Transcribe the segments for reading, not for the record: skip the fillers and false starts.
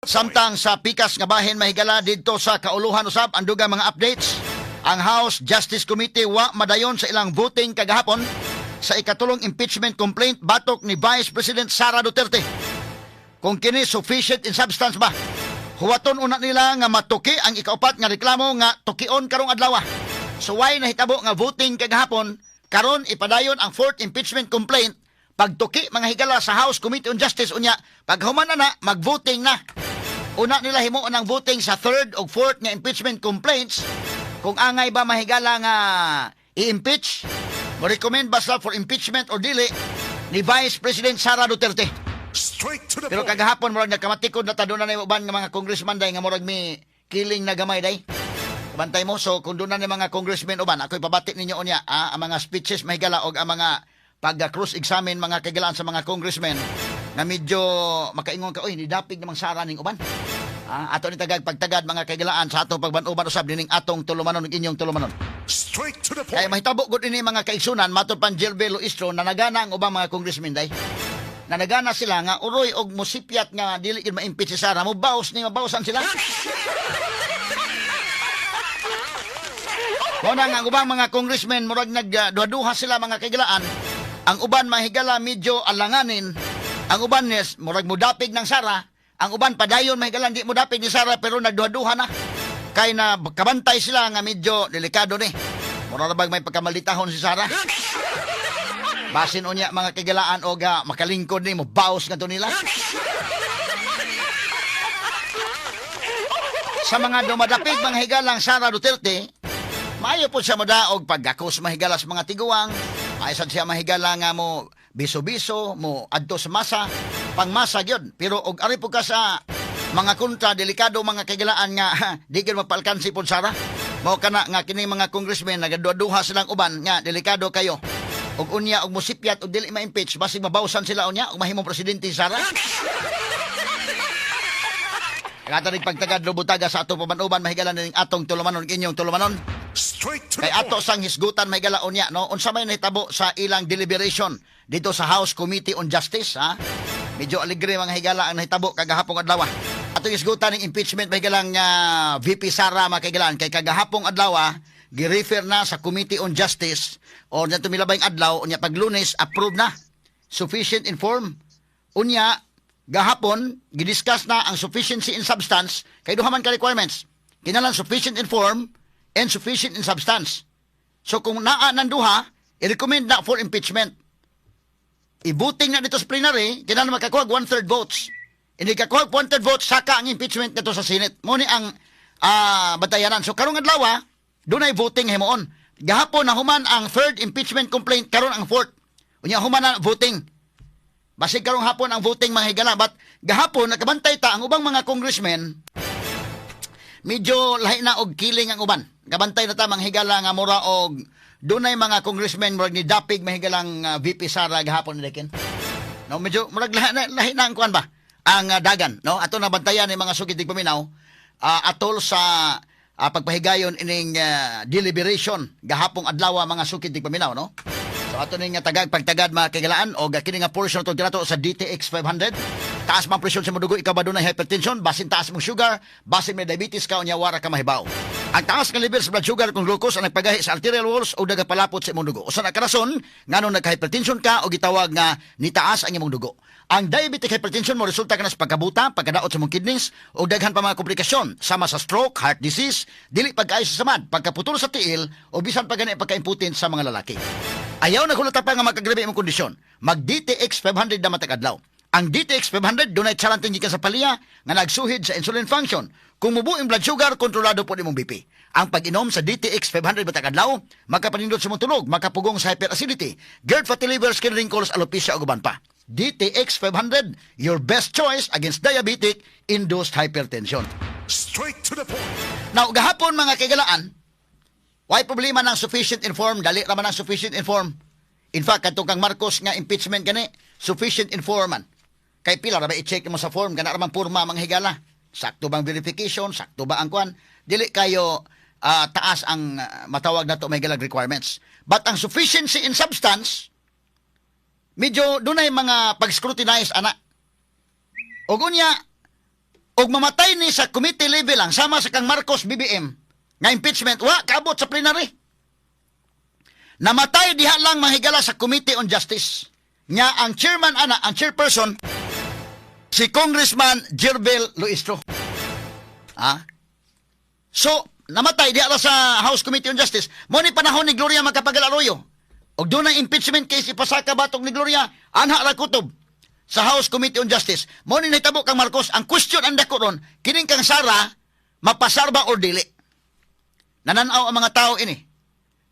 Samtang sa pikas nga bahin, mahigala, didto sa kauluhan usab ang dugang mga updates. Ang House Justice Committee wa madayon sa ilang voting kagahapon sa ikatulong impeachment complaint batok ni Vice President Sara Duterte. Kung kini sufficient in substance ba? Huwaton una nila nga matuki ang ikaupat nga reklamo nga tukion karong adlaw. So why nahitabo nga voting kagahapon, karon ipadayon ang fourth impeachment complaint pagtuki, mga higala, sa House Committee on Justice, unya paghuman na na mag-voting na. Una nila himuon ang voting sa third o fourth nga impeachment complaints kung angay ba, mahigala, nga i-impeach, mo recommend ba sila for impeachment or dili ni Vice President Sara Duterte. Straight to the Pero point. Kagahapon murag nagkamatikod na ta, doon na uban nga mga congressman day nga murag mi kiling na gamay day. Bantay mo. So kung doon na ni mga congressmen uban, ako ipabati ninyo unya ang mga speeches, mahigala, og ang mga pag cross examine, mga kaigalaan, sa mga congressmen na medyo makaingon ka, "Oy, nidapig namang Sara ning uban." Ato ni tagag pagtagad, mga kaigalaan, sa atong pagban-uban usab dining atong tulumanon ug inyong tulumanon. Straight to the Kaya point. mahitabo gud ini, mga kaigsunan, matod pan Jelbe Luistro, nanagana ang ubang mga congressmen day. Nanagana sila nga uroy og musipyat nga dili gid ma-impeach si Sara, mo baos ni mabawsan sila. Mao na nga ang ubang mga congressmen murag nagduha-duha sila, mga kaigalaan. Ang uban, mahigala, medyo alanganin. Ang uban is murag mudapig ng Sara. Ang uban padayon, mahigala, di mudapig ni Sara pero nagduha-duha na. Kay na kabantay sila nga medyo delikado ni. Mura ra bag may pagkamalitahon si Sara. Basin unya, mga kaigalaan, og makalingkod ni mo baos ngadto nila. Sa mga dumadapig, mga higalang Sara Duterte, maayo po siya modaog paggakos, mahigala, sa mga tiguang, maayo sad siya, mahigala, nga mo biso-biso, mo adto sa masa, pangmasa gyud. Pero og ari po ka sa mga kontra, delikado, mga kaigalaan, nga di gyud mapalkansi pod Sara. Mao kana nga kini mga congressmen nagaduha-duha silang uban nga delikado kayo. Og unya og musipyat og dili ma-impeach, basig mabawsan sila unya og mahimong presidente si Sara. Kata rin pagtagad lubutaga sa atong pabanuban, mahigala, ning atong tulumanon, inyong tulumanon. Straight to Kay the ato point. sang hisgutan, mahigala, unya, no, unsa may nahitabo sa ilang deliberation dito sa House Committee on Justice, ha? Medyo alegre, mga higala, ang nahitabo kagahapong adlaw. Atong hisgutan ning impeachment, mahigalang VP Sara, mga kaigalaan, kay kagahapong adlaw gi-refer na sa Committee on Justice or nato milabay adlaw, unya pag Lunes approve na sufficient in form. Unya gahapon gidiscuss na ang sufficiency in substance kay duha man ka requirements. Kinahanglan sufficient in form and sufficient in substance. So kung naa nang duha, i-recommend na for impeachment. I-voting na dito sa plenary, kinahanglan makakuha one-third votes. Hindi kakuha one-third votes, saka ang impeachment nito sa Senate. Mo ni ang batayanan. So karong adlaw, dunay voting himuon. Gahapon nahuman ang third impeachment complaint, karon ang fourth. Unya human na voting. Basig karong hapon ang voting, mga higala. But gahapon, nakabantay ta ang ubang mga congressmen, medyo lahi na og kiling ang uban. Kabantay na ta, mga higala, nga mura og dunay mga congressmen murag ni dapig, mahigalang VP Sara gahapon ni Dekin. No, medyo murag lahi na ang kuan ba? Ang dagan, no? Ato na bantayan ni mga sugid paminaw atol sa pagpahigayon ining deliberation gahapong adlaw, mga sukid paminaw, no? So ato ning tagag pagtagad, mga kaigalaan, og kini nga portion to kinato sa DTX 500. Taas man presyon sa imong dugo, ikaw ba dunay hypertension, basin taas mong sugar, basin may diabetes ka, unya wara ka mahibaw. Ang taas nga level sa blood sugar kung glucose ang nagpagahi sa arterial walls o nagapalapot sa imong dugo. Usa na karason nganong nagka-hypertension ka o gitawag nga nitaas ang imong dugo. Ang diabetic hypertension mo resulta ka na sa pagkabuta, pagkadaot sa imong kidneys o daghan pa mga komplikasyon sama sa stroke, heart disease, dili pagkaayo sa samad, pagkaputol sa tiil o bisan pa gani pagka-impotent sa mga lalaki. Ayaw na hulata pa nga magkagrabe imong kondisyon. Mag DTX 500 na matag adlaw. Ang DTX 500 dunay charantin gikan sa palya nga nagsuhid sa insulin function. Kung mubo ang blood sugar, kontrolado po imong BP. Ang pag-inom sa DTX 500 matag adlaw, makapanindot sa imong tulog, makapugong sa hyperacidity, GERD, fatty liver, skin wrinkles, alopecia ug uban pa. DTX 500, your best choice against diabetic induced hypertension. Straight to the point. Now, gahapon, mga kaigalaan, why problema ng sufficient in form? Dali ra man ang sufficient in form. In fact, kadtong kang Marcos nga impeachment gani, sufficient in form man. Kay pila ra ba i-check mo sa form, kana ra man porma, mga higala. Sakto bang verification, sakto ba ang kwan? Dili kayo taas ang matawag nato, may galag requirements. But ang sufficiency in substance, medyo dunay mga pag-scrutinize ana. Og unya, Og mamatay ni sa committee level lang, sama sa kang Marcos BBM nga impeachment, wa kaabot sa plenary. Namatay diha lang, mga higala, sa Committee on Justice. Nga ang chairman ana, ang chairperson si Congressman Gerville Luistro. Ah? So, namatay diha lang sa House Committee on Justice. Mao ni panahon ni Gloria Macapagal Arroyo. Og dunay impeachment case ipasaka batok ni Gloria, anha ra kutob sa House Committee on Justice. Mao ni nahitabo kang Marcos. Ang question ang dako ron, kining kang Sara, mapasar ba or dili? Nananaw ang mga tao ini.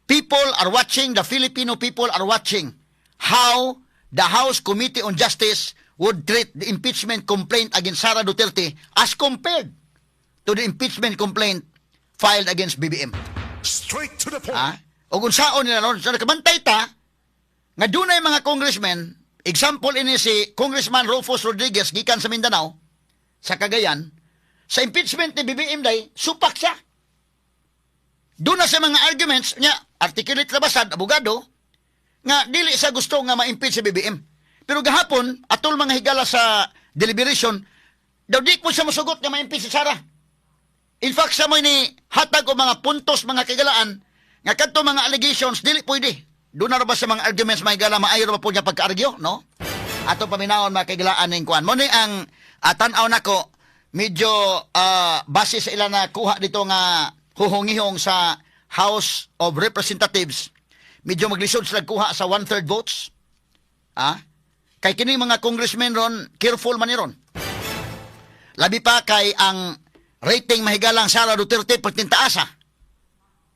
People are watching, the Filipino people are watching how the House Committee on Justice would treat the impeachment complaint against Sara Duterte as compared to the impeachment complaint filed against BBM. Straight to the point. Ha? O kung saon nila ron, so nakabantay ta, nga dunay mga congressmen, example ini si Congressman Rufus Rodriguez gikan sa Mindanao, sa Cagayan, sa impeachment ni BBM day, supak siya. Doon na sa mga arguments niya, articulate labasad, abogado, nga dili sa gusto nga ma-impeach si BBM. Pero gahapon, atol, mga higala, sa deliberation, daw di ko siya masugot nga ma-impeach si Sara. In fact, sa mo ni hatag og mga puntos, mga kagalaan, nga kadto mga allegations dili pwede. Doon na ra ba sa mga arguments, mga higala, maayo ra ba po niya pagka-argue, no? Ato paminawon, mga kagalaan, ning kuan. Mao ni ang tan-aw nako medyo base sa ila na kuha dito nga huhungihong sa House of Representatives. Medyo maglisod sila kuha sa one-third votes. Ah? Kay kini mga congressmen ron, careful man ni ron. Labi pa kay ang rating, mahigalang, Sara Duterte pertintaasa.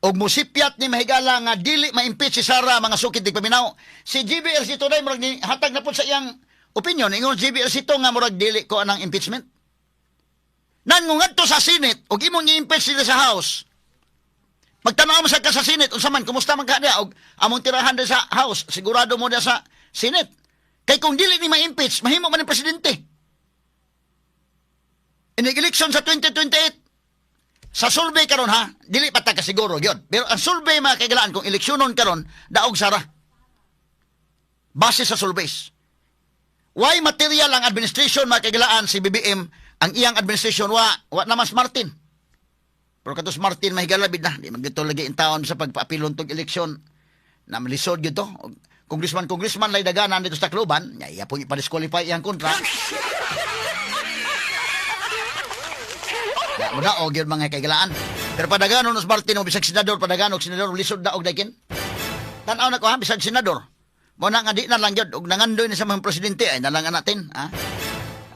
Og musipyat ni, mahigala, nga dili ma-impeach si Sara, mga sukid tigpaminaw. Si JV Ejercito day murag ni hatag na pud sa iyang opinion. Ingon JV Ejercito nga murag dili ko anang impeachment. Nan ngadto sa Senate og imong i-impeach sila sa House. Magtanaw mo sa ka sa Senate, unsa man, kumusta man ka diha og among tirahan diha sa House, sigurado mo diha sa Senate. Kay kung dili ni ma-impeach, mahimo man ni presidente. Inig election sa 2028, sa survey karon ha, dili pa ta kasiguro gyud. Pero ang survey, mga kaigalaan, kung eleksyonon karon, daog Sara. Base sa surveys. Why material ang administration, mga kaigalaan, si BBM, ang iyang administration wa naman si Martin. Pero katos Martin, mahigala bid na, di man gito lagi in taon sa pagpaapilon tog eleksyon. Na malisod gyud to. Congressman congressman lay daganan dito sa Tacloban, nya iya pong ipa-disqualify iyang kontra. Ya, mo daog yun, mga kaigalaan. Pero padaganon os Martin o bisag senador, padaganon og senador, lisod daog dakin. Tan-aw na ko ha, bisag senador. Mo na nga di na lang yun, og nangandoy ni sa mga presidente, ay nalang natin. Ha?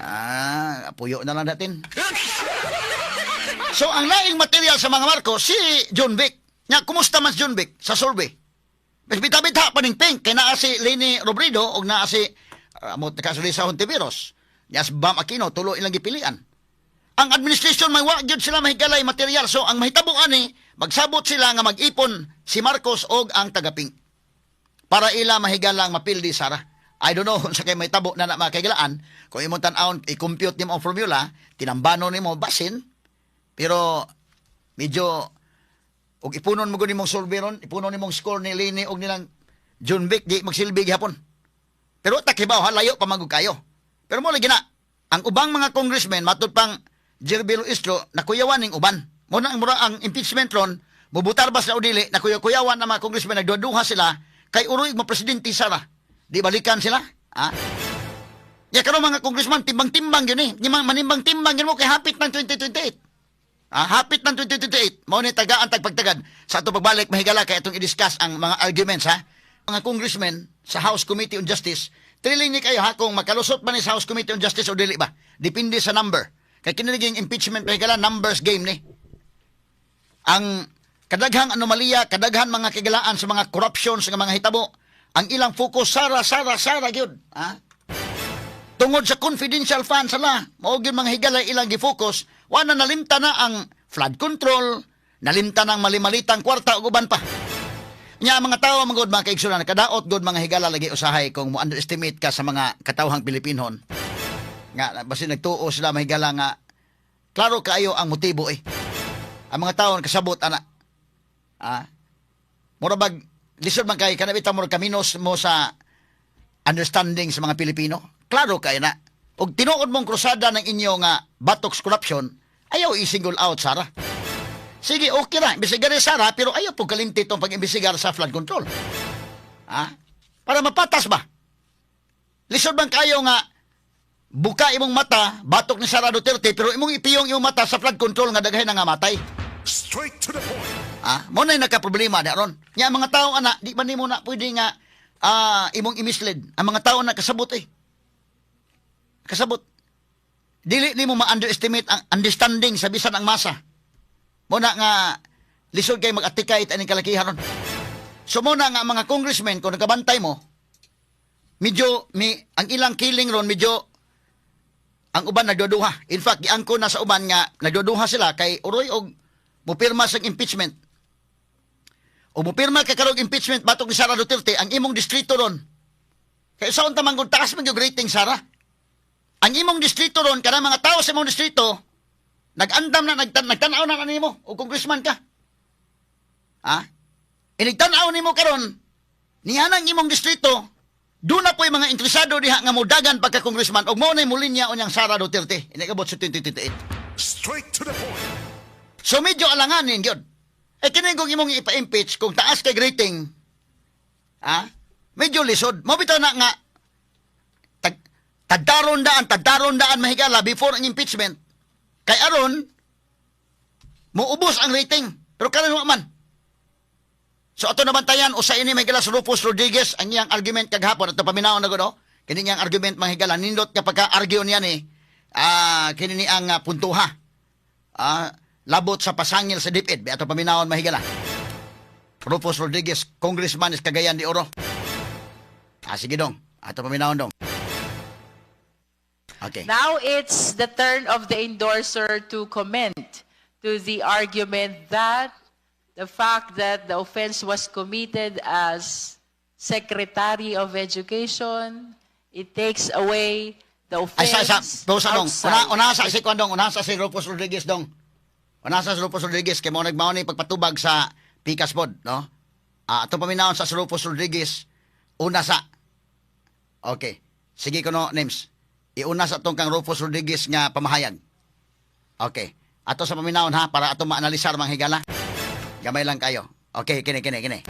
Ah, puyo na lang natin. So, ang laing material sa mga Marcos, si Jonvic. Nya, kumusta man si Jonvic sa survey? Mas bita-bita pa ning pink, kay naa si Leni Robredo og naa si mo kasuli sa Hontiveros. Nya si Bam Aquino, tulo ilang gipilian. Ang administration may wa gyud sila mahigalay material. So ang mahitabo ani, magsabot sila nga mag-ipon si Marcos og ang tagapink para ila mahigalang mapildi Sara. I don't know kung sa kay mahitabo na na, mga kaigalaan. Kung imong tan-awon, i-compute nimo ang formula, tinambano nimo basin, pero medyo og ipunon mo gud nimong survey ron, ipunon nimong score ni Leni og nilang Jonvic, di magsilbi gihapon. Pero ta kibaw ha, layo pa man gud kayo. Pero mo lagi na, ang ubang mga congressmen, matud pang Gerville Luistro, nakuyawan ning uban. Mo na ang mura ang impeachment ron, mubutar ba sila o dili, nakuyaw-kuyawan ang mga congressmen, nagduha sila, kay uroy mo presidente Sara. Di balikan sila? Ha? Ya karon mga congressman, timbang-timbang yun eh. Di manimbang-timbang yun mo kay hapit ng 2028. Ah, hapit ng 2028. Mao ni tagaan tagpagtagad. Sa ato pagbalik, mahigala, kay atong i-discuss ang mga arguments ha. Mga congressmen sa House Committee on Justice, thrilling ni kayo ha kung makalusot ba ni sa House Committee on Justice o dili ba. Depende sa number. Kay kini naging impeachment, mahigala, numbers game ni. Ang kadaghang anomalya, kadaghan mga kigalaan sa mga corruption sa mga hitabo, ang ilang focus Sara, Sara, Sara gyud, ha? Tungod sa confidential funds sala, mao gyud, mga higala, ilang gi-focus, wa na nalimta na ang flood control, nalimta ng malimalitang kwarta ug uban pa. Nya ang mga tawo mga gud, mga kaigsunan, kadaot gud, mga higala, lagi usahay kung mo underestimate ka sa mga katawhang Pilipinon. Nga basin nagtuo sila, mahigala, nga klaro kaayo ang motibo eh. Ang mga tawo kasabot ana. Ah. Mura bag lisod man kay kanang bitaw murag kaminos mo sa understanding sa mga Pilipino. Klaro kay na. Og tinuod mong krusada ng inyo nga batok sa corruption, ayaw i-single out Sara. Sige, okay ra, imbestigar ni Sara, pero ayaw po kalimti itong pag-imbestigar sa flood control. Ha? Para mapatas ba? Lisod bang kayo nga buka imong mata, batok ni Sara Duterte, pero imong ipiyong imong mata sa flood control nga daghay na nga matay? Straight to the point. Ah, mo na nakaproblema na ron. Nya ang mga tao ana, di ba nimo na pwede nga imong i-mislead? Ang mga tao na kasabot eh. Kasabot. Dili nimo ma-underestimate ang understanding sa bisan ang masa. Mo na nga lisod kay mag-atikay aning kalakihan ron. So mo na nga ang mga congressmen, kung nagkabantay mo, medyo mi ang ilang killing ron, medyo ang uban nagduduha. In fact, giangko na sa uban nga nagduduha sila kay uroy og mupirma sa impeachment. O mupirma kay karong impeachment batok ni Sara Duterte, ang imong distrito ron. Kay sa unta man gud, taas man yung rating Sara. Ang imong distrito ron, kanang mga tao sa imong distrito, nag-andam na, nagtan-aw na nimo o congressman ka. Ha? Inigtan-aw nimo karon, niyanang imong distrito, doon na po yung mga interesado diha nga mudagan pagka congressman og mao na mulinya unyang Sara Duterte. Inigabot sa 2028. Straight to the point. So medyo alanganin yun. Eh kini kung imong ipa-impeach, kung taas kay rating, ha? Medyo lisod. Mo bitaw na nga tagdaron daan mahigala before ang impeachment. Kay aron muubos ang rating. Pero karon wa man. So ato nabantayan usa ini, mahigala, si Rufus Rodriguez, ang iyang argument kagahapon ato paminawon na gud, oh. Kini niyang argument, mahigala, nindot kapag ka-argue niya ni kini ni ang puntuha. Labot sa pasangil sa DepEd. Ato paminawon, mahigala. Rufus Rodriguez, congressman is Cagayan de Oro. Sige dong. Ato paminawon dong. Okay. Now it's the turn of the endorser to comment to the argument that the fact that the offense was committed as Secretary of Education, it takes away the Ay, offense sa, sa dong. outside. Una sa si Kwan dong, una sa si Rufus Rodriguez dong. Una sa si Rufus Rodriguez kay mo nagmao ni pagpatubag sa Pikas pod, no? Ato paminawon sa si Rufus Rodriguez una sa. Okay. Sige kuno, names. Iuna sa atong kang Rufus Rodriguez nga pamahayag. Okay. Ato sa paminawon ha, para ato maanalisar, mga higala. Gamay lang kayo. Okay, kini kini kini.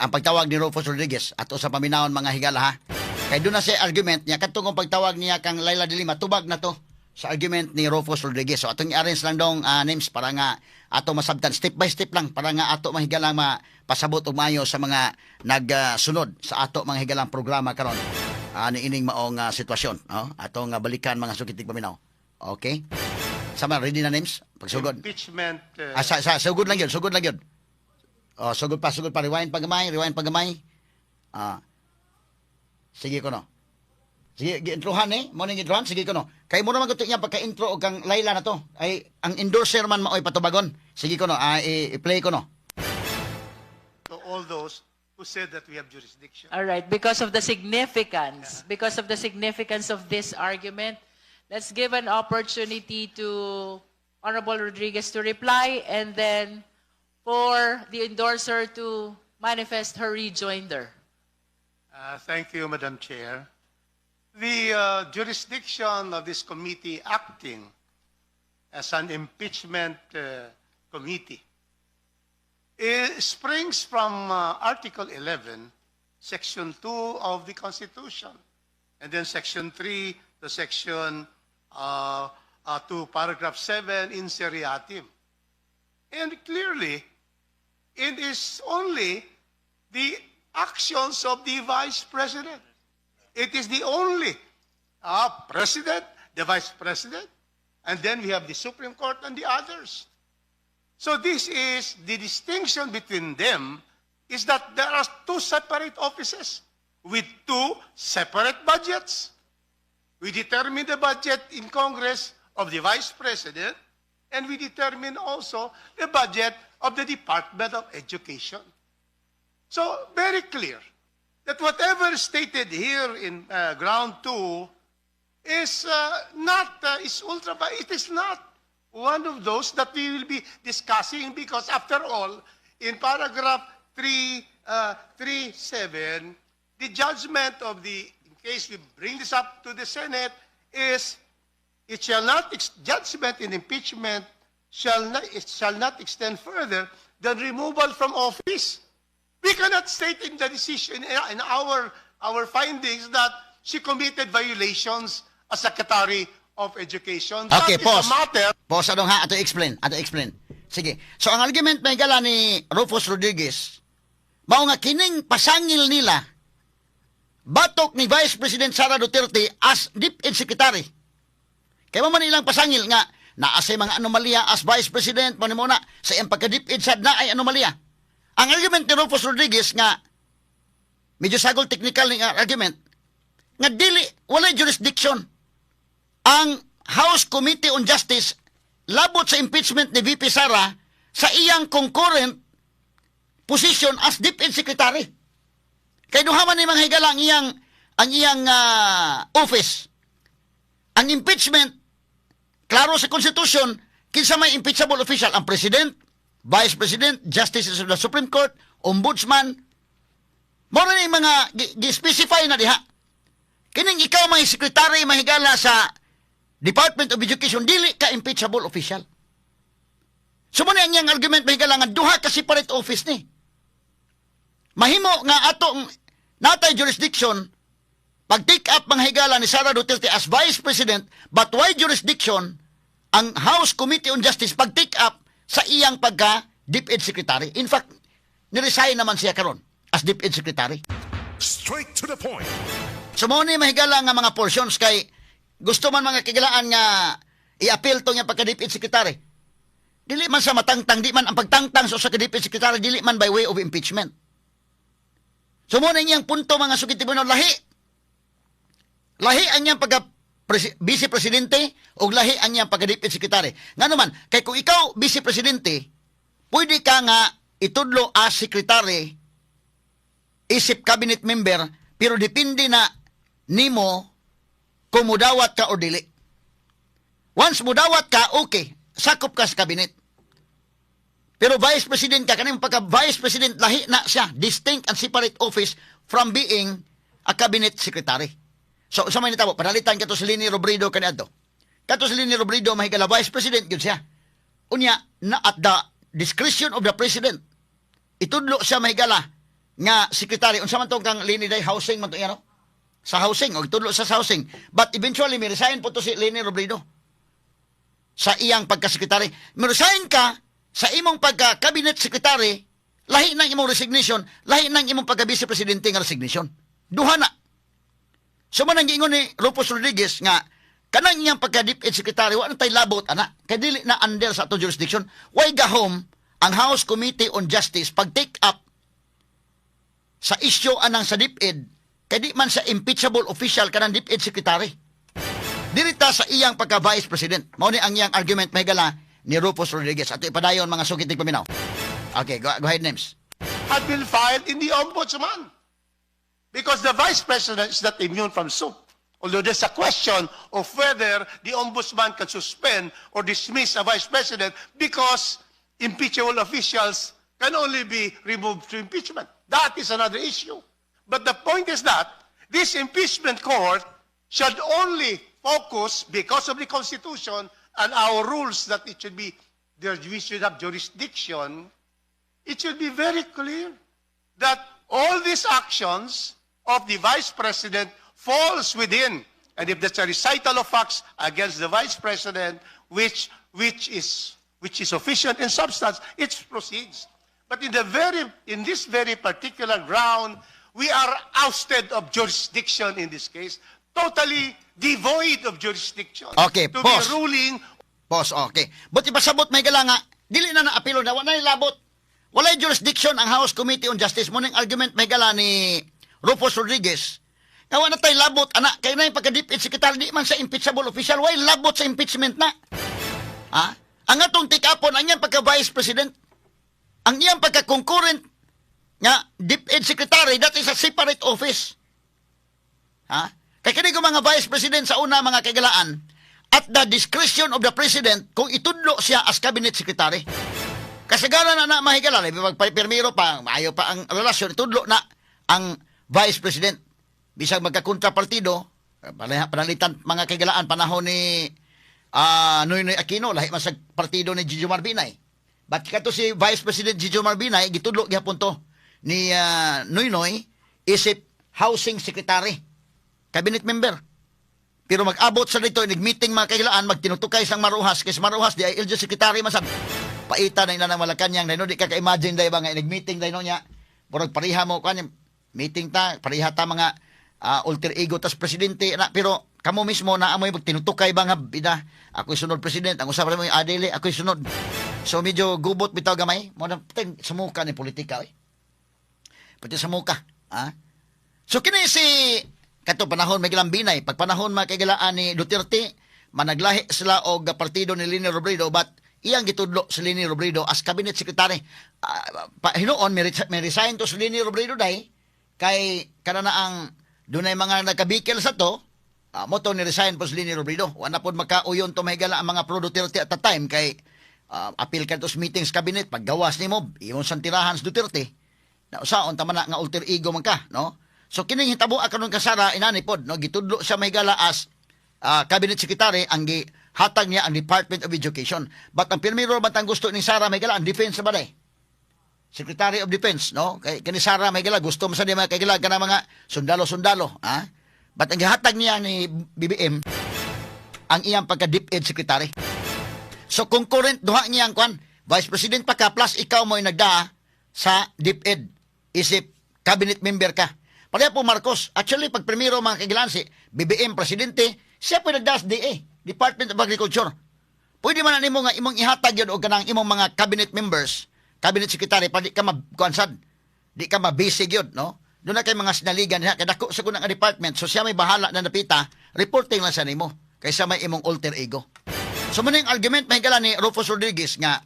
Ang pagtawag ni Rufus Rodriguez ato sa paminawon, mga higala, ha. Kay doon na siya argument niya kadtong kung pagtawag niya kang Laila de Lima, tubag na to sa argument ni Rufus Rodriguez. So atong i-arrange lang dong, names, para nga ato masabtan step by step lang para nga ato mahigalang mapasabot og maayo sa mga nagsunod sa ato, mga higalang, programa karon. Niining maong sitwasyon, no? Atong balikan, mga sukitig paminaw. Okay? Sama ready na, names? Pagsugod. Impeachment Ah, sa sugod lang yun, sugod lang yun. Oh, sugod pa, rewind pa gamay, rewind pa gamay. Sige ko no. Sige, gi-introhan eh. Mo ning introhan, sige ko no. Kay mo naman gusto niya pagka-intro og kang Laila na to. Ay ang endorser man maoy patubagon. Sige ko no, i-play ko no. To all those who said that we have jurisdiction. All right, because of the significance of this argument, let's give an opportunity to Honorable Rodriguez to reply and then for the endorser to manifest her rejoinder. Thank you, Madam Chair. The jurisdiction of this committee acting as an impeachment committee, it springs from Article 11, Section 2 of the Constitution, and then Section 3 to Section to Paragraph 7 in seriatim. And clearly, it is only the actions of the Vice President. It is the only President, the Vice President, and then we have the Supreme Court and the others. So this is the distinction between them, is that there are two separate offices with two separate budgets. We determine the budget in Congress of the Vice President, and we determine also the budget of the Department of Education. So, very clear that whatever is stated here in ground two is not, is ultra, it is not one of those that we will be discussing because, after all, in paragraph 3, 3, 7, the judgment of the, in case we bring this up to the Senate, is it shall not, judgment in impeachment shall not, it shall not extend further than removal from office. We cannot state in the decision, in our findings that she committed violations as Secretary of Education. That Okay, is pause. A matter Pause adong ha, ato explain, ato explain. Sige. So ang argument, mga higala, ni Rufus Rodriguez, mao nga kining pasangil nila batok ni Vice President Sara Duterte as DepEd Secretary. Kay mao man ilang pasangil nga naa say mga anomalya as Vice President mo ni mo na sa iyang pagka-DepEd sad na ay anomalya. Ang argument ni Rufus Rodriguez nga medyo sagol technical ni nga argument nga dili walay jurisdiction ang House Committee on Justice labot sa impeachment ni VP Sara sa iyang concurrent position as DepEd Secretary. Kay duha man ni, mga higala, ang iyang office. Ang impeachment, klaro sa Constitution, kinsa may impeachable official: ang President, Vice President, Justices of the Supreme Court, Ombudsman. Mao ni mga gi-specify na diha. Kining ikaw may secretary, mahigala, sa Department of Education, dili ka impeachable official. So mo ni ang iyang argument, mahigala, nga duha ka separate office ni. Mahimo nga atong natay jurisdiction pag take up, mga higala, ni Sara Duterte as Vice President, but way jurisdiction ang House Committee on Justice pag take up sa iyang pagka DepEd Secretary. In fact, niresign naman siya karon as DepEd Secretary. Straight to the point. So mao ni, mahigala, nga mga portions kay gusto man mga kahigalaan nga i-appeal to nga pagka DepEd Secretary. Dili man sa matangtang, di man ang pagtangtang sa usa ka DepEd Secretary dili man by way of impeachment. So mao na iyang punto, mga sukit tribunal, lahi. Lahi ang iyang pagka vice presidente o lahi ang iyang pagka DepEd Secretary. Nga naman, kay kung ikaw vice presidente, pwede ka nga itudlo as secretary isip cabinet member, pero depende na nimo kung mudawat ka o dili. Once mudawat ka, okay, sakop ka sa cabinet. Pero vice president ka, kaning pagka vice president, lahi na siya, distinct and separate office from being a cabinet secretary. So, sa may nitabo, panalitan kato si Leni Robredo kaniadto. Kato si Leni Robredo, mahigala, vice president yun siya. Unya, na at the discretion of the president, itudlo siya, mahigala, nga secretary. Unsa man tong kang Leni day, housing man to iya, no? Sa housing, o itudlo sa housing. But eventually, may resign po to si Leni Robredo sa iyang pagka-secretary. May-resign ka sa imong pagka-cabinet secretary, lahi ng imong resignation, lahi ng imong pagka-vice presidente nga resignation. Duha na. So man ang giingon ni Rufus Rodriguez nga kanang iyang pagka-DepEd secretary wa na tay labot ana kay dili na under sa ato jurisdiction. Way gahom ang House Committee on Justice pag take up sa issue anang sa DepEd kay di man sa impeachable official kanang DepEd secretary. Dirita sa iyang pagka vice president. Mao ni ang iyang argument, mahigala, ni Rufus Rodriguez. Ato ipadayon, mga sukit paminaw. Okay, go ahead, Names. Had been filed in the ombudsman. Because the vice president is not immune from suit. Although there's a question of whether the ombudsman can suspend or dismiss a vice president because impeachable officials can only be removed through impeachment. That is another issue. But the point is that this impeachment court should only focus, because of the Constitution and our rules that it should be, there, we should have jurisdiction, it should be very clear that all these actions of the vice president falls within, and if there's a recital of facts against the vice president, which is sufficient in substance, it proceeds. But in this very particular ground, we are ousted of jurisdiction in this case, totally devoid of jurisdiction Okay, to pause. Be ruling Boss, okay. But ipasabot may gala nga, dili na na-apilo na, wala na labot. Walay jurisdiction ang House Committee on Justice. Muning argument, may gala, ni Rufus Rodriguez. Nga wala na tay labot, ana, kay na yung pagka-DepEd secretary, di man sa impeachable official, way labot sa impeachment na. Ha? Ang atong tikapon, ang iyang pagka-vice president, ang iyang pagka-concurrent nga DepEd secretary, that is a separate office. Ha? Kay kini ko mga vice president sa una, mga kaigalaan, at the discretion of the president kung itudlo siya as cabinet secretary. Kasagaran na na, mahigala, labi magpirmiro pa, maayo pa ang relasyon, itudlo na ang vice president. Bisag magkakontrapartido, Panalitan mga kahigalaan, panahon ni Noynoy Aquino, lahi man sa partido ni Jejomar Binay. But kato si Vice President Jejomar Binay, gitudlo gihapon to ni Noynoy isip housing secretary, cabinet member. Pero mag-abot sa dito, nag-meeting mga kahigalaan, magtinutukay sang Mar Roxas, kay sa Mar Roxas, DILG secretary man sad. Paita na ina ng Malacanang, dahil no, di ka ka-imagine dahil ba nga, nag-meeting dahil no niya, murag pareha mo, kanya, meeting ta, pareha ta mga alter ego tas presidente, na, pero kamo mismo na amoy magtinutukay ba nga, bida, ako'y sunod president, ang usapan mo yung adili, ako'y sunod. So medyo gubot bitaw gamay, mo na, sumuka ni politika, eh. Pati sumuka, ha? So kini si kato panahon may Binay, pag panahon mga kahigalaan ni Duterte, managlahi sila og partido ni Leni Robredo, but iyang gitudlo si Leni Robredo as cabinet secretary. Pa, hinuon may resign to si Leni Robredo day kay kana na ang dunay mga nagkabikil sa to, mo to ni resign po si Leni Robredo. Wala pod makauyon to mahigala ang mga pro Duterte at the time kay apil ka to sa meetings cabinet, paggawas nimo imong santirahan sa Duterte na usaon tama na nga alter ego man ka, no? So kining hitabo karon ka Sara inani pod, no, gitudlo siya mahigala as cabinet secretary, ang gihatag niya ang Department of Education. But ang pirmiro man ang gusto ni Sara mahigala ang defense ba day? Secretary of Defense, no? Kay kini Sara mahigala gusto mo sa di mga kaigala kana mga sundalo-sundalo, ha? But ang gihatag niya ni BBM ang iyang pagka DepEd secretary. So concurrent duha niya ang kwan, Vice President pa ka plus ikaw mo nagdaa sa DepEd isip cabinet member ka. Pareha po Marcos, actually pag primero mga kahigalaan si BBM presidente, siya po nagdaa sa DA, Department of Agriculture. Pwede man na nimo nga imong ihatag yun og kanang imong mga cabinet members, cabinet secretary, pa di ka makuansad. Di ka mabisig yun, no? Doon na kay mga sinaligan niya, kay dako sa kunang department, so siya may bahala na napita, reporting lang sa nimo, kaysa may imong alter ego. So mo yung argument mahigala ni Rufus Rodriguez nga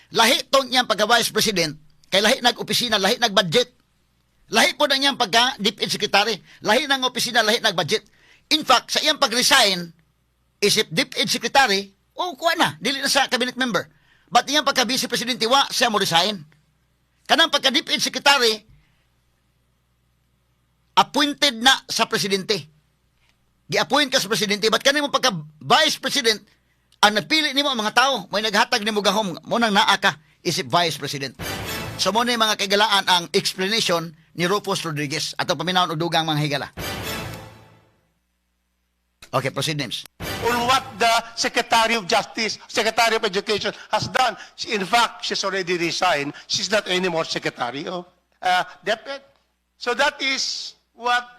lahi tong iyang pagka vice president kay lahi nag-opisina, lahi nag-budget. Lahi po na niyang pagka DepEd secretary, lahi ng opisina, lahi nag-budget. In fact, sa iyang pag-resign, isip DepEd secretary, o kuha na, dili na sa cabinet member. But iyang pagka vice presidente, wa siya mo resign. Kanang pagka DepEd secretary, appointed na sa presidente. Gi-appoint ka sa presidente, but kanang mo pagka vice president, ang nagpili nimo ang mga tao, may naghatag nimo gahom, mo nang naa ka isip vice president. So mo na yung mga kaigalaan ang explanation ni Rufus Rodriguez. Ato paminawon og dugang mga higala. Okay, proceed names. On what the Secretary of Justice, Secretary of Education has done. In fact, she's already resigned. She's not anymore Secretary of DepEd. So that is what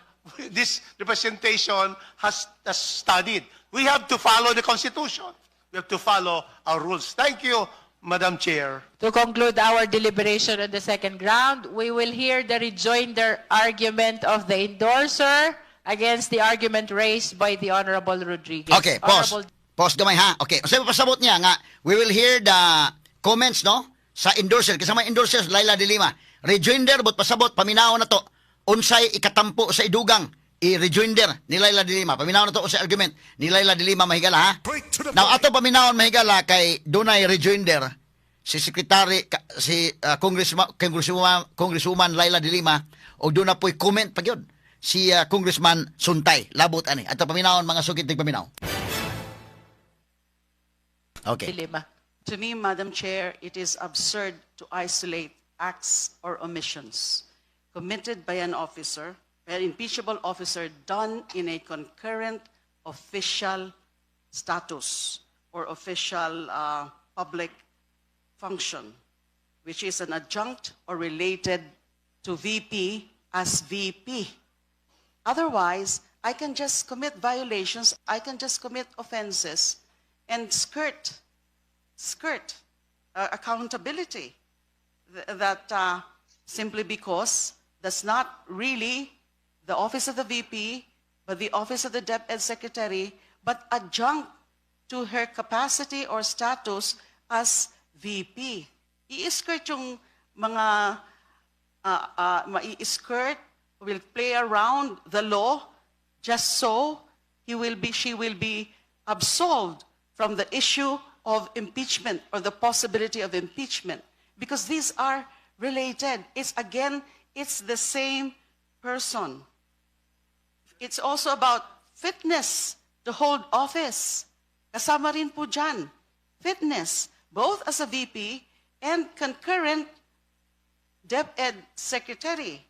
this representation has studied. We have to follow the Constitution. We have to follow our rules. Thank you, Madam Chair. To conclude our deliberation on the second ground, we will hear the rejoinder argument of the endorser against the argument raised by the Honorable Rodriguez. Okay, pause. Honorable Pause gamay ha. Okay, sa pasabot niya nga we will hear the comments, no, sa endorser kasama endorsers Laila de Lima. Rejoinder but pasabot paminaw na to unsay ikatampo sa idugang i-rejoinder ni Laila de Lima. Paminaw na to sa argument ni Laila de Lima mahigala ha. Straight to the Now point. Ato paminawon mahigala kay dunay rejoinder si secretary si Congresswoman Laila de Lima og duna po'y comment pa gyud si Congressman Suntay labot ani. Ato paminawon mga sugit tig paminaw. Okay. De Lima. To me, Madam Chair, it is absurd to isolate acts or omissions committed by an officer, by an impeachable officer done in a concurrent official status or official public function, which is an adjunct or related to VP as VP. Otherwise, I can just commit violations, I can just commit offenses and skirt accountability. That simply because that's not really the office of the VP, but the office of the DepEd Secretary, but adjunct to her capacity or status as VP. I-skirt yung mga mai-skirt, will play around the law just so she will be absolved from the issue of impeachment or the possibility of impeachment because these are related. It's again, it's the same person. It's also about fitness to hold office. Kasama rin po dyan, fitness, both as a VP and concurrent DepEd Secretary.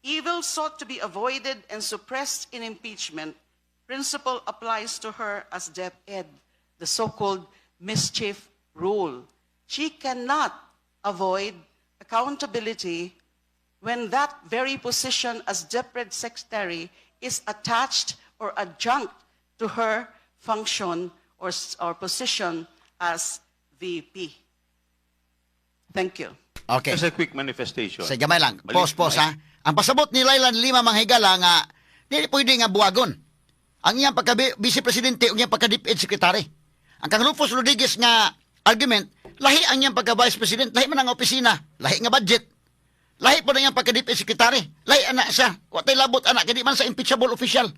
Evil sought to be avoided and suppressed in impeachment principle applies to her as DepEd, the so-called mischief rule. She cannot avoid accountability when that very position as DepEd Secretary is attached or adjunct to her function or position as VP. Thank you. Okay. Just a quick manifestation. Sa gamay lang. Balik- Pause, pause, ha. Ang pasabot ni Leila de Lima, mga higala, nga dili pwede nga buwagon ang iyang pagka vice presidente o iyang pagka DepEd secretary. Ang kang Rufus Rodriguez nga argument, lahi ang iyang pagka vice president, lahi man ang opisina, lahi nga budget. Lahi po na iyang pagka DepEd secretary. Lahi ana siya. Wa tay labot ana kay di man sa impeachable official.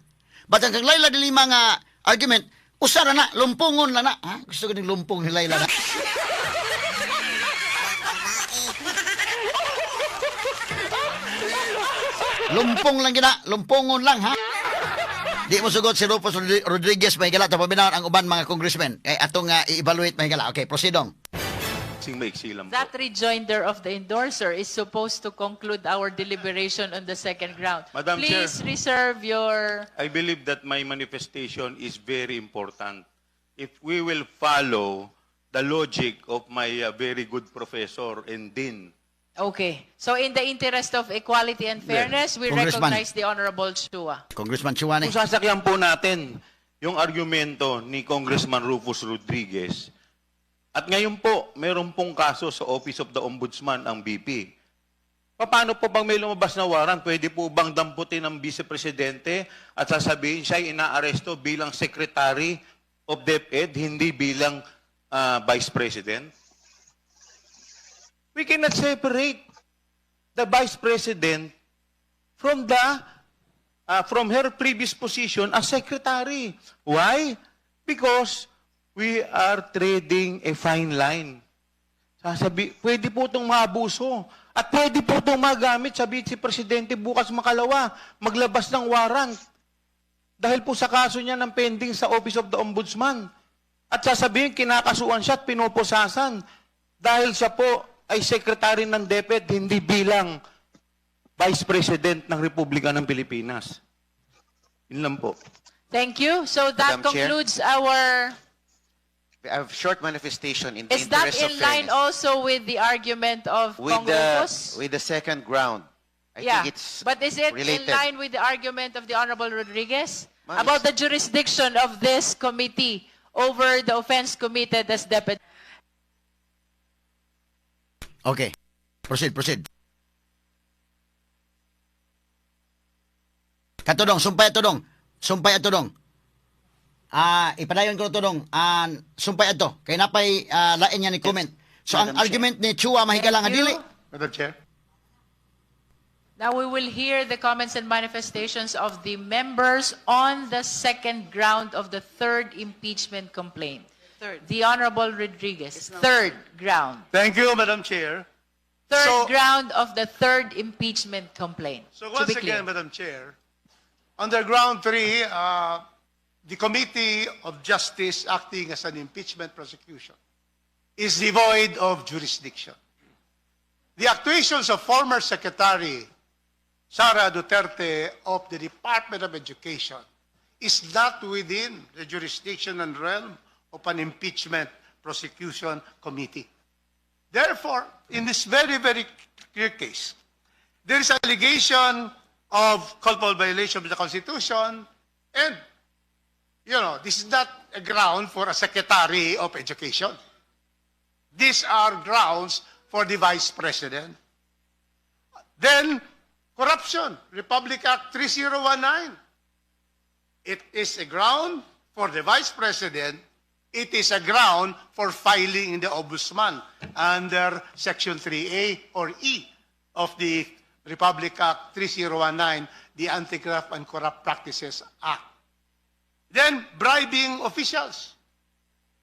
But ang kang Leila de Lima nga argument, usa ra na, lumpungon na na. Ha? Gusto ko ning lumpong ni Leila na. Lumpong lang gina, lumpongon lang, ha. Di mo sugot si Rufus Rodriguez, may gala, paminaw ang uban mga congressmen. Kay atong i-evaluate, may gala. Okay, proceedong. Sing maiksi lang po. That rejoinder of the endorser is supposed to conclude our deliberation on the second ground. Madam Please Chair. Reserve your I believe that my manifestation is very important. If we will follow the logic of my very good professor and dean. Okay. So in the interest of equality and fairness, we Congressman. Recognize the Honorable Chua. Congressman Chua ni. Kung sasakyan po natin yung argumento ni Congressman Rufus Rodriguez, at ngayon po, meron pong kaso sa Office of the Ombudsman ang VP. Paano po bang may lumabas na warrant? Pwede po bang damputin ng Vice Presidente at sasabihin siya ay inaaresto bilang Secretary of DepEd, hindi bilang Vice President? We cannot separate the Vice President from her previous position as secretary. Why? Because we are treading a fine line. Sasabi, pwede po itong maabuso. At pwede po itong magamit sa Vice Presidente bukas makalawa, maglabas ng warrant. Dahil po sa kaso niya ng pending sa Office of the Ombudsman. At sasabihin, kinakasuan siya at pinupusasan. Dahil siya po ay secretary ng DepEd, hindi bilang Vice President ng Republika ng Pilipinas. Yun lang po. Thank you. So that Madam Chair. Concludes our I have short manifestation in the Is that interest of in line fairness. Also with the argument of With Cong the, Rufus? With the second ground. I Yeah. think it's But is it related. In line with the argument of the Honorable Rodriguez Ma'am, about the jurisdiction of this committee over the offense committed as deputy? Okay. Proceed, proceed. Katudong, sumpay ato dong. Sumpay ato dong. Ah, ipadayon ko to dong. Ah, sumpay ato. Kay napay lain niya ni comment. So ang Madam Chair. Argument ni Chua, mahigala nga Thank you. dili. Madam Chair. Now we will hear the comments and manifestations of the members on the second ground of the third impeachment complaint. Third. The Honorable Rodriguez, It's now third ground. Thank you, Madam Chair. Third ground of the third impeachment complaint, So to once be clear. Again, Madam Chair, under ground three, the Committee of Justice acting as an impeachment prosecution is devoid of jurisdiction. The actuations of former Secretary Sara Duterte of the Department of Education is not within the jurisdiction and realm of an impeachment prosecution committee. Therefore, in this very, very clear case, there is allegation of culpable violation of the Constitution, and this is not a ground for a Secretary of Education. These are grounds for the Vice President. Then, corruption, Republic Act 3019. It is a ground for the Vice President. It is a ground for filing in the Ombudsman under Section 3A or E of the Republic Act 3019, the Anti-Graft and Corrupt Practices Act. Then, bribing officials.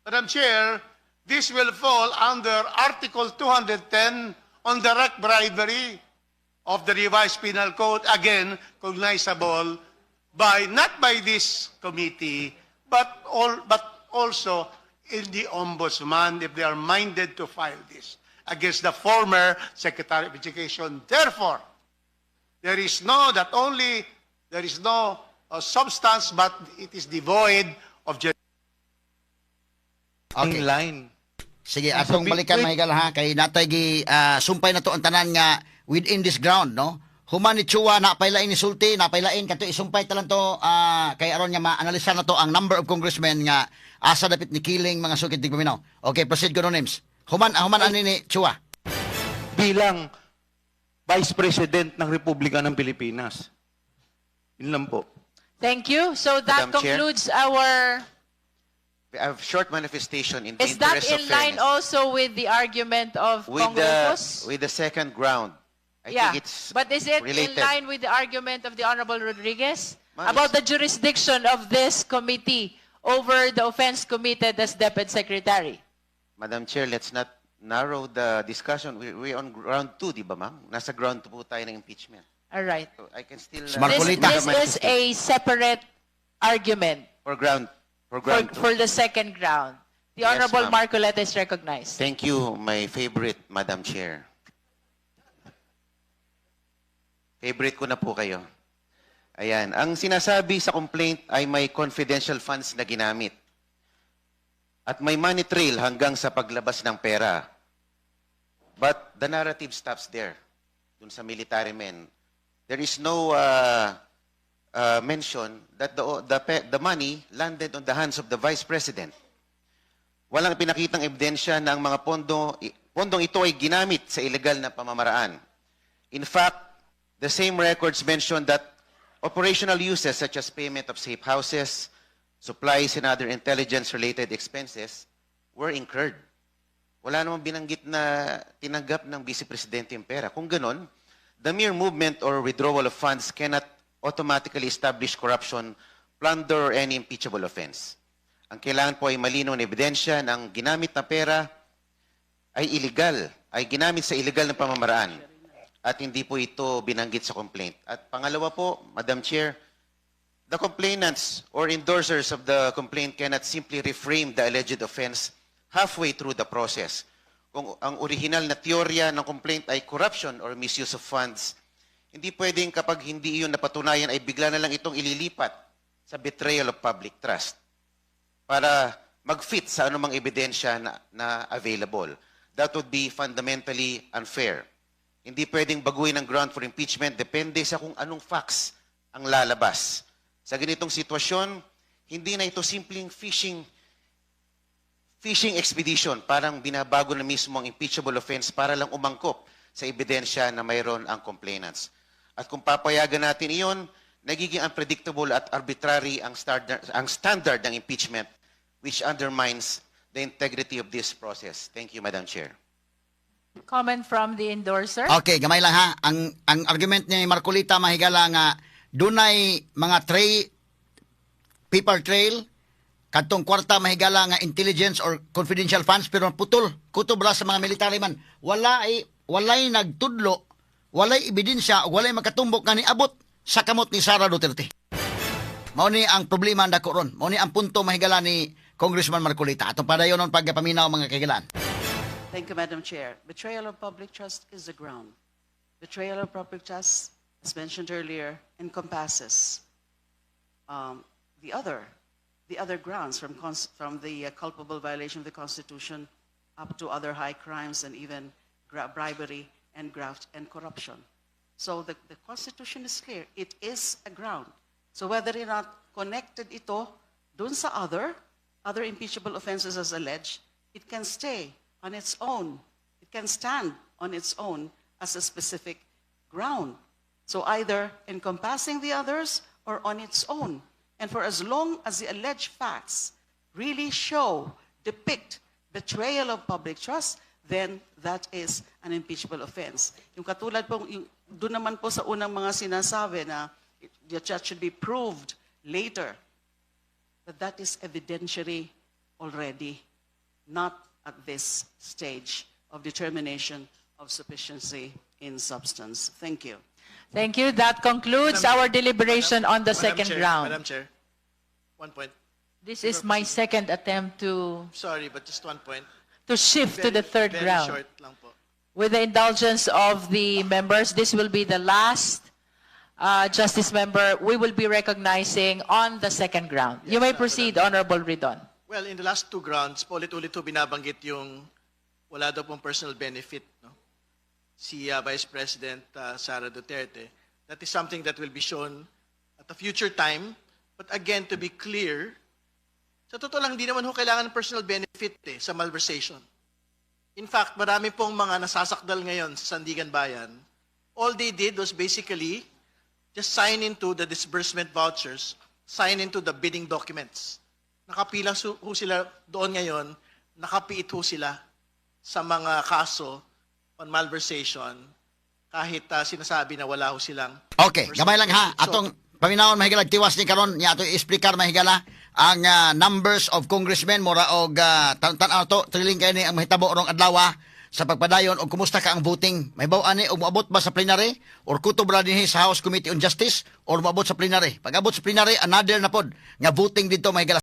Madam Chair, this will fall under Article 210 on direct bribery of the Revised Penal Code, again, cognizable by By not by this committee, but also in the ombudsman if they are minded to file this against the former Secretary of Education. Therefore, there is no, that only, there is no substance, but it is devoid of Okay. Line. Sige, atong balikan, mga higala, ha, kay natay gi sumpay na to ang tanan nga within this ground, no. Human ni Chua na pailain ni sulti, napailain kato isumpay talan to kay aron nga maanalisar na to ang number of congressmen nga asa dapit ni killing mga sukit di paminaw. Okay, proceed ko no names. Human ani ni Chua. Bilang Vice President ng Republika ng Pilipinas. Yun lang po. Thank you. So that Madam Chair? Concludes our I have short manifestation in the Is that interest of in line fairness. Also with the argument of With the, Congress? With the second ground. I Yeah. think it's But is it related. In line with the argument of the Honorable Rodriguez Ma'am, about the jurisdiction of this committee over the offense committed as DepEd Secretary? Madam Chair, let's not narrow the discussion. We're on ground two, di ba, ma'am? Nasa ground two po tayo ng impeachment. All right. So I can still Si Marcolita. This is a separate argument For ground two. For the second ground. The Yes, Honorable ma'am. Marcoleta is recognized. Thank you, my favorite, Madam Chair. Favorite ko na po kayo. Ayan. Ang sinasabi sa complaint ay may confidential funds na ginamit. At may money trail hanggang sa paglabas ng pera. But the narrative stops there. Dun sa military men. There is no mention that the money landed on the hands of the Vice President. Walang pinakitang ebidensya na ang mga pondong ito ay ginamit sa ilegal na pamamaraan. In fact, the same records mention that operational uses such as payment of safe houses, supplies, and other intelligence-related expenses were incurred. Wala namang binanggit na tinanggap ng Vice Presidente yung pera. Kung ganon, the mere movement or withdrawal of funds cannot automatically establish corruption, plunder, or any impeachable offense. Ang kailangan po ay malinaw na ebidensya ng ginamit na pera ay illegal, ay ginamit sa illegal na pamamaraan. At hindi po ito binanggit sa complaint. At pangalawa po, Madam Chair, the complainants or endorsers of the complaint cannot simply reframe the alleged offense halfway through the process. Kung ang original na teorya ng complaint ay corruption or misuse of funds, hindi pwedeng kapag hindi iyon napatunayan ay bigla na lang itong ililipat sa betrayal of public trust para mag-fit sa anumang ebidensya na available. That would be fundamentally unfair. Hindi pwedeng baguhin ang ground for impeachment depende sa kung anong facts ang lalabas. Sa ganitong sitwasyon, hindi na ito simpleng fishing expedition, parang binabago na mismo ang impeachable offense para lang umangkop sa ebidensya na mayroon ang complainants. At kung papayagan natin iyon, nagiging unpredictable at arbitrary ang standard ng impeachment, which undermines the integrity of this process. Thank you, Madam Chair. Comment from the endorser. Okay, gamay lang ha. Ang argument ni Marcolita, mahigala, nga dunay mga tray paper trail kadtong kwarta, mahigala, nga intelligence or confidential funds, pero putol kutob ra sa mga military man. Wala ay walay nagtudlo, walay ebidensya o walay makatumbok nga niabot sa kamot ni Sara Duterte. Mao ni ang problema ang dako ron. Mao ni ang punto, mahigala, ni Congressman Marcolita. Atong padayon pagpaminaw, mga kahigalaan. Thank you, Madam Chair. Betrayal of public trust is the ground. Betrayal of public trust, as mentioned earlier, encompasses the other grounds from the culpable violation of the Constitution up to other high crimes and even bribery and graft and corruption. So the Constitution is clear. It is a ground. So whether or not connected ito dun sa other impeachable offenses as alleged, it can stay on its own. It can stand on its own as a specific ground. So either encompassing the others or on its own. And for as long as the alleged facts really show, depict betrayal of public trust, then that is an impeachable offense. Yung katulad po, yung, doon naman po sa unang mga sinasabi na the judge should be proved later, but that is evidentiary already, not at this stage of determination of sufficiency in substance. Thank you. Thank you. That concludes our deliberation on the Madam second Chair, round. Madam Chair, one point. This is my second attempt to Sorry, but just one point. to shift to the third Very round. short lang po. With the indulgence of the members, this will be the last justice member we will be recognizing on the second round. You may proceed, Honorable Ridon. Well, in the last two grounds, paulit-ulit ho binabanggit yung wala daw pong personal benefit, no? Si Vice President Sara Duterte. That is something that will be shown at a future time. But again, to be clear, sa totoo lang, hindi naman ho kailangan ng personal benefit eh, sa malversation. In fact, marami pong mga nasasakdal ngayon sa Sandiganbayan. All they did was basically just sign into the disbursement vouchers, sign into the bidding documents. Nakapila ho sila doon ngayon, nakapiit ho sila sa mga kaso on malversation kahit sinasabi na wala ho silang Okay, personal gamay lang ha. benefit. So, Atong paminawon, mahigala, tiwas ni karon niya ato i-explicar, mahigala, ang numbers of congressmen mura og tan-tan to thrilling kay ni ang mahitabo rong adlaw sa pagpadayon og kumusta ka ang voting. May baw ani og moabot ba sa plenary or kutob ra dinhi sa House Committee on Justice or moabot sa plenary. Pag abot sa plenary, another na pod nga voting dito, mahigala.